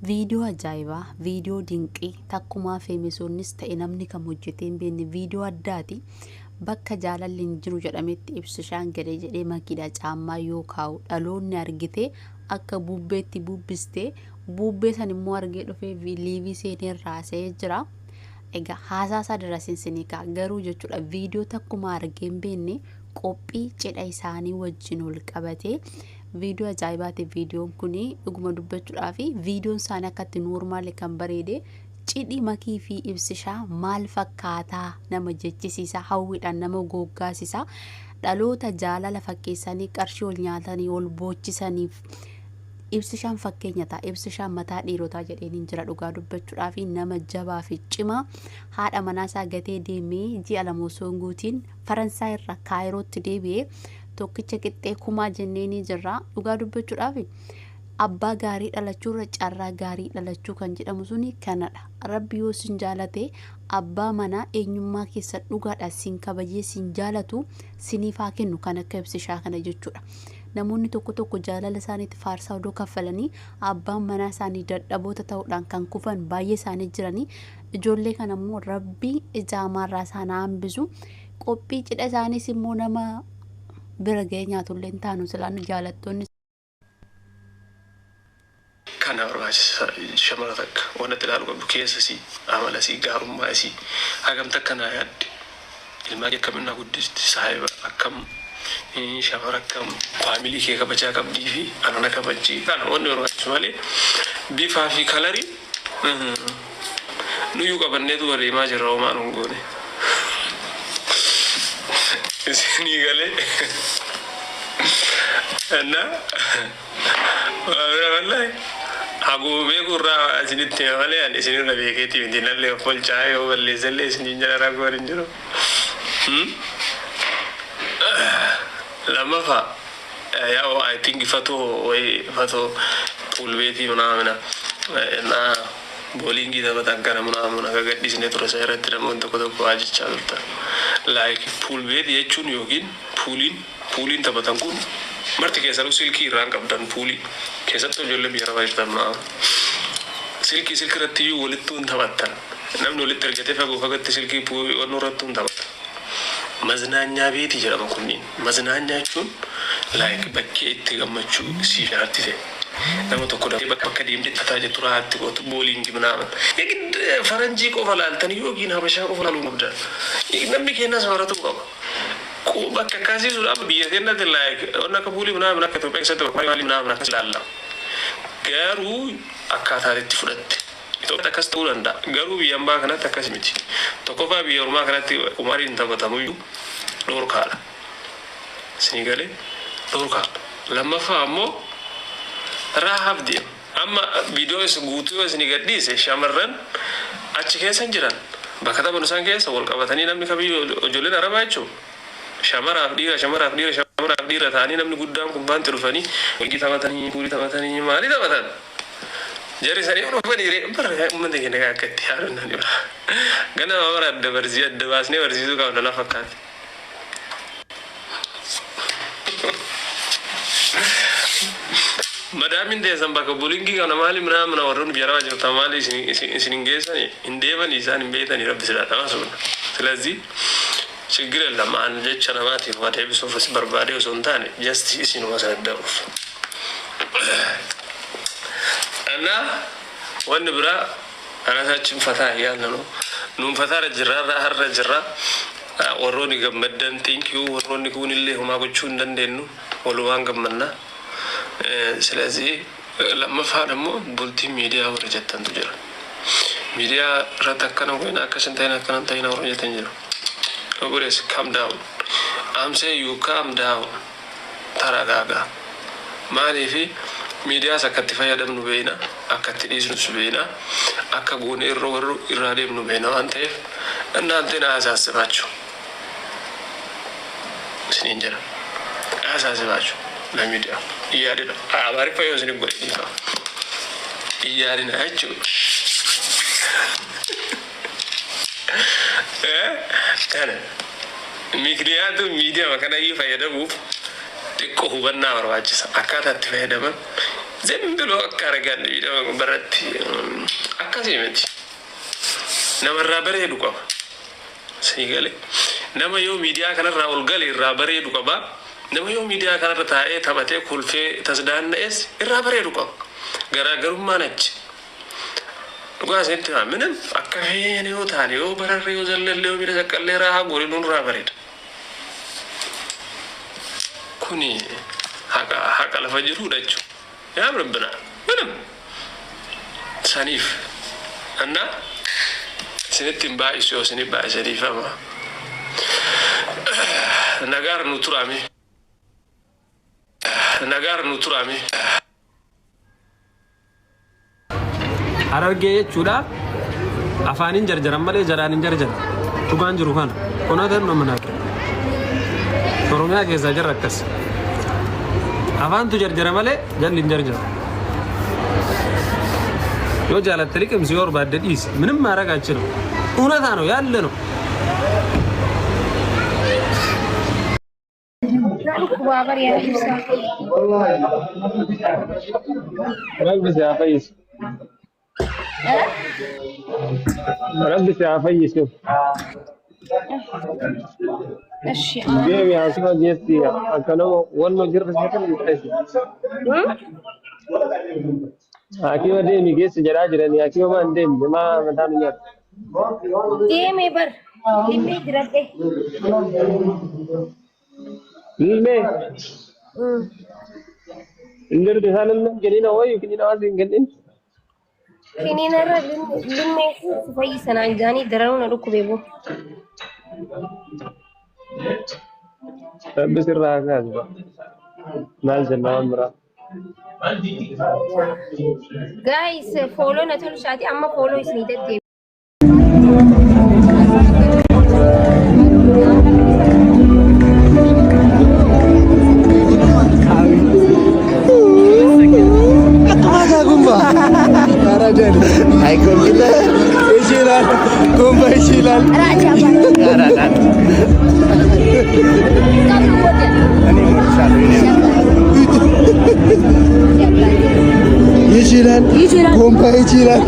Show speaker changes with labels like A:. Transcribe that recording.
A: Viidiyoo ajaa'ibaa, viidiyoo dinqii takkumaa feemisoonnis ta'e namni kam hojjetee hin beekne viidiyoo addaati. Bakka jaalalli hin jiru jedhametti Ibsishaan gadi jedhee makiidha caammaa yoo kaa'u dhaloonni argite akka bubbeetti bubbiste, bubbee san immoo argee dhufee liivii seenee raasee jira. Egaa haasaa isaa darasinsinii ka'a garuu jechuudha, viidiyoo takkuma argee hin beekne qophii cidha isaanii wajjin ol qabatee viidiyoo ajaa'ibaati. Viidiyoon kun dhuguma dubbachuudhaa fi viidiyoon isaanii akkatti normal kan bareede, cidhi Makii fi Ibsishaa maal fakkaataa nama jechisiisa, hawwiidhaan nama googgaasisa. Dhaloota jaalala fakkeessanii qarshii ol nyaatanii ol boochisaniif Ibsishaan fakkeenya ta'a. Ibsishaan mataa dhiirotaa jedheen hin jira. Dhugaa dubbachuudhaa fi nama jabaa fi cimaa haadha manaasaa gatee deemee ji'a 2 osoo hin guutiin Faransaay irraa Kaayirootti deebi'ee tokkicha qixxee kumaa jenneenii jirra. Dhugaa dubbachuudhaaf, abbaa gaarii dhalachuurra carraa gaarii dhalachuu kan jedhamu suni kanadha. Rabbi yoo sin jaalate, abbaa manaa eenyummaa keessa dhugaadha sin kabajee sin jaalatu siniif haa kennu, kan akka Ibsishaa kana jechuudha. Namoonni tokko tokko jaalala isaaniitti faarsaa odoo kaffalanii abbaan manaa isaanii dadhaboota ta'uudhaan kan kufan baay'ee isaanii jiranii. Ijoollee kana immoo Rabbi ija hamaarraa isaan haa hambisu. Qophii cidha isaaniis immoo nama bira ga'ee nyaatullee hin taanu silaan jaalattoonni.
B: Kana barbaachisa. Shamara takka waan itti ilaalu qabdu keessa isii, amala isii, gaarummaa isii, hagam takka naa yaadde, ilmaan kee akkamiin naa guddisti, saahiba akkam, shamara akkam, family kee kabajaa qabdii fi anana kabajji. Kana wanni barbaachisu malee bifaa fi color nuyyuu qabanneetu adeemaa jirra, homaa nun goone. Isinii galee? እና wallahi haguma beeku irraa isinitti hima malee ani isinirra beekeeti miti. Nallee of olchaa, yoo balleessallee isiniin jala rakkoon hin jiru. Lammaffaa, ያው I think fatoo ወይ fatoo pool beetii ምናምን እና bowling taphatan kana ምናምን akka gadhiisne ture isa irratti namoonni tokko tokko waa jechaa turtan. Like, pool beetii jechuun yookiin pooliin taphatan kun marti keessanuu silkii irraan qabdan. Poolii keessattuu ijoollee biyya arabaa jirtan ምናምን silkii irratti iyyuu walittuu hin taphattan. Namni walitti ergatee fagoo fagootti silkii onnuu irrattuu hin taphatan. መዝናኛ ቤት jedhama kunniin. መዝናኛ jechuun like bakkee itti gammachuu siif yaatti ta'e. Nama tokko dafee bakka deemtee tataa jettu raatti gootu bowling ምናምን. የግድ faranjii qofa laaltanii yookiin habashaa qofa laaluu qabdan. Namni keenyas baratuu qaba. Bakka akkasiisuudhaan biyya keenyatti like wanni akka poolii ምናምን akka Itoophiyaa keessatti bakka maalii ምናምን akkas ilaalla. Garuu akkaataa itti fudhatte. Itoophiyaatti akkas ta'uu danda'a. Garuu biyya ambaa kanatti akkas miti. Tokkoffaa, biyya ormaa kanatti qumaariin taphatamu iyyuu dhoorkaadha. Isinii galee? Dhoorkaadha. Lammaffaa ammoo raahaaf deema. Amma viidiyoo isa guutuu yoo isinii gadhiise, shamarran achi keessa hin jiran. Bakka taphannu isaan keessa wal qabatanii namni kamiyyuu, ijoolleen arabaa jechuudha. Shamaraaf dhiira, shamaraaf dhiira, shamaraaf dhiira ta'anii namni guddaan kun faanti dhufanii walgii taphatanii, poolii taphatanii, maalii taphatan. Jarri sanii dhufanii ree bara uummanni keenya akka itti yaadun nan dhiba. Ganama bara adda barsii adda baasnee barsiisuu qabna na fakkaate. Madaamin teessan bakka bowling kana maali ምናምን warroonni biyya arabaa jirtan maali isin hin geessani, hin deemanii, isaan hin beekanii, rabbi silaa sun. ስለዚህ ችግር የለም። An jecha namaatiif waa deebisuuf as barbaadee osoo hin taane, just isinuma sana. እና wanni biraa ራሳችን ፈታ እያልን ነው። Nuun fataarra jirra, har'a jirra. Warroonni gammaddan thank you, warroonni kuunillee homaa gochuu hin dandeenyu, walumaan gammanna. ስለዚህ lammaffaan immoo bultii miidiyaa warra jettantu jira. Miidiyaa irratti akkana goona, akkas hin ta'in, akkana hin ta'in warra jettan jiru. Obboleessi, calm down. I'm saying you calm down. Taragaagaa. Maaliifi miidiyaas akka itti fayyadamnu beekna, akka itti dhiisnus beekna, akka goone irra warra irraa deemnu beekna waan ta'eef እናንተን አያሳስባችሁ isiniin jedha. Ayasaasibaachu ለሚዲያ እያድና Amaariffa yoo isin godhe dhiifa. Iyyaadina jechuudha. Kana ምክንያቱም miidiyaa kanayyuu fayyadamuuf xiqqoo hubannaa barbaachisa. Akkaataa itti fayyadaman ዝም ብሎ akka argan viidiyoo gubbaarratti akkasii miti. Namarraa bareedu qaba. Sii galee nama yoo miidiyaa kanarraa ol gale irraa bareedu qaba. Nama yoo miidiyaa kanarra taa'ee taphatee kolfee tasdaanna'es irraa bareedu qaba. Garaagarummaan achi. Dhugaa isinitti himaa ምንም akka feene yoo taane yoo bararre yoo zallalle yoo miidha saqqallee raahaa goone nurraa bareeda. Kuni haqa haqa lafa jirudha jechuudha. ያምርብናል ምንም saniif እና isinitti hin baay'isu yoo isinit baay'ise dhiifama. Nagaar nu turame. Nagaar nu turame.
C: Harargee jechuudha afaaniin jarjaran malee jalaan hin jarjaran. Dhugaan jiru kana. Onatan nama naaqe. Oromiyaa keessaa jarra akkas. Afaantu jarjara malee jalli hin jarjaru. Yoo jaalatte liqimsi yoo barbaadde dhiisi. ምንም ማድረግ አልችልም። እውነታ ነው ያለ ነው።
D: Na dhukkubaa bari yaa ibsaa.
E: Rabbi si haa fayyisu. Rabbi si haa fayyisu.
D: እሺ
E: Deemi haasuma geessi akkanuma wanuma jirru si kan hin taasisu. Hakiima deemi geessi jedhaa jiranii hakiima maa hin deemne maa mataa nu nyaata.
D: Deemee bar limmee jiradhe.
E: Ilmee hin jirtu isaan ilmee kennina wayyu kennina waan hin kennin.
D: Kiniinarra limmee si fayyisanaan jaanii daranuu na dhukkubee boo.
E: Rabbi sirraa haa kaasu. Maal jenna waan biraa.
D: Guys, follow na tolchaati amma follow isinii deddeebi.
F: አይ ኮምፒውተር ይችላል፣ ጉንባ ይችላል። ይችላል፣ ጉንባ ይችላል።